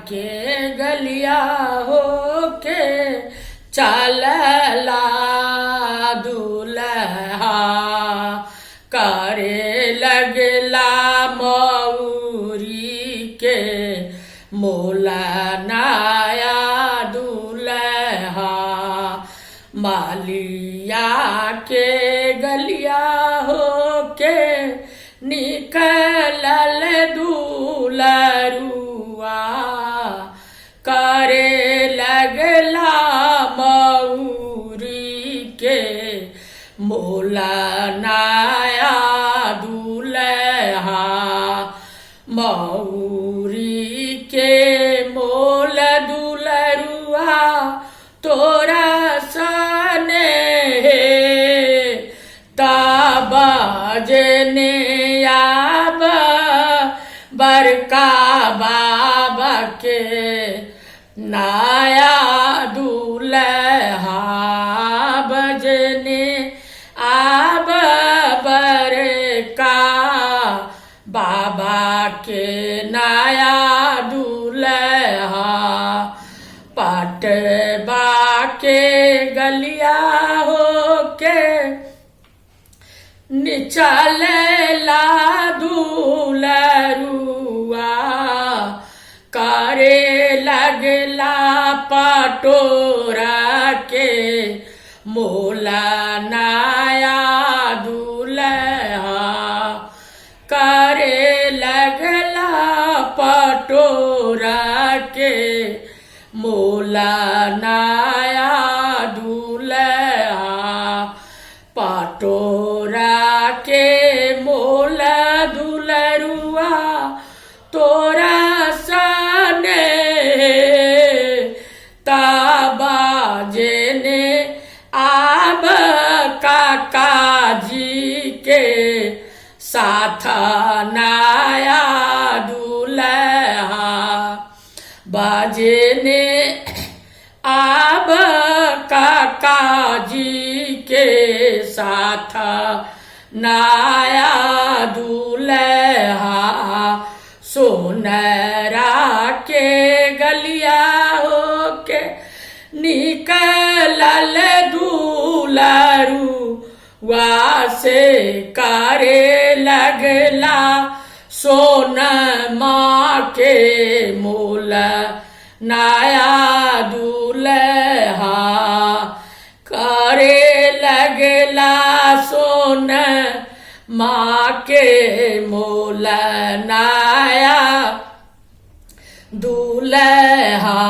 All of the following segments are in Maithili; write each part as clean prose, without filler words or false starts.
के गलिया होके चलला दुल्हा, करे लगला मौरी के मोला नया दुल्हा। मालिया के गलिया होके निकलल दुलरुआ, करे लगला मौरी के मोला नया दुल्हा। मौरी के मोल दुलरुआ तोरा सने हे, बजने आब बड़का बाबा के नया दुल्हा, बजने आब बड़का बाबा के नया दुल्हा। पटबा के गलिया होके निचलला दुलरुआ, करे लगला पटोरा के मोला नया दुल्हा, करे लगला पटोरा के मोला नया दुल्हा। पटोरा के मोल दुलरुआ तोरा सने, बाजने आब काकाजी के साथ नया दुल्हा, बजने आब काकाजी के साथ नया दुल्हा। सोनरा के गलिया होके निकलल दुलरू से करे लगला सोनमा के मोल नया दुल्हा, करे लगला सोन माँ के मोल नया दुल्हा।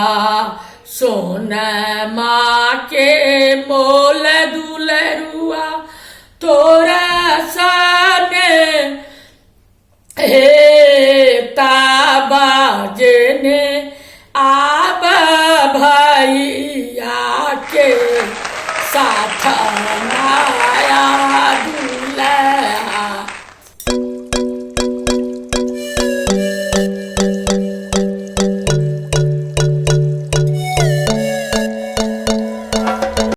सोन माँ के मोल दुलरुआ तोरा सने हे, बाजने आब भैया के साथ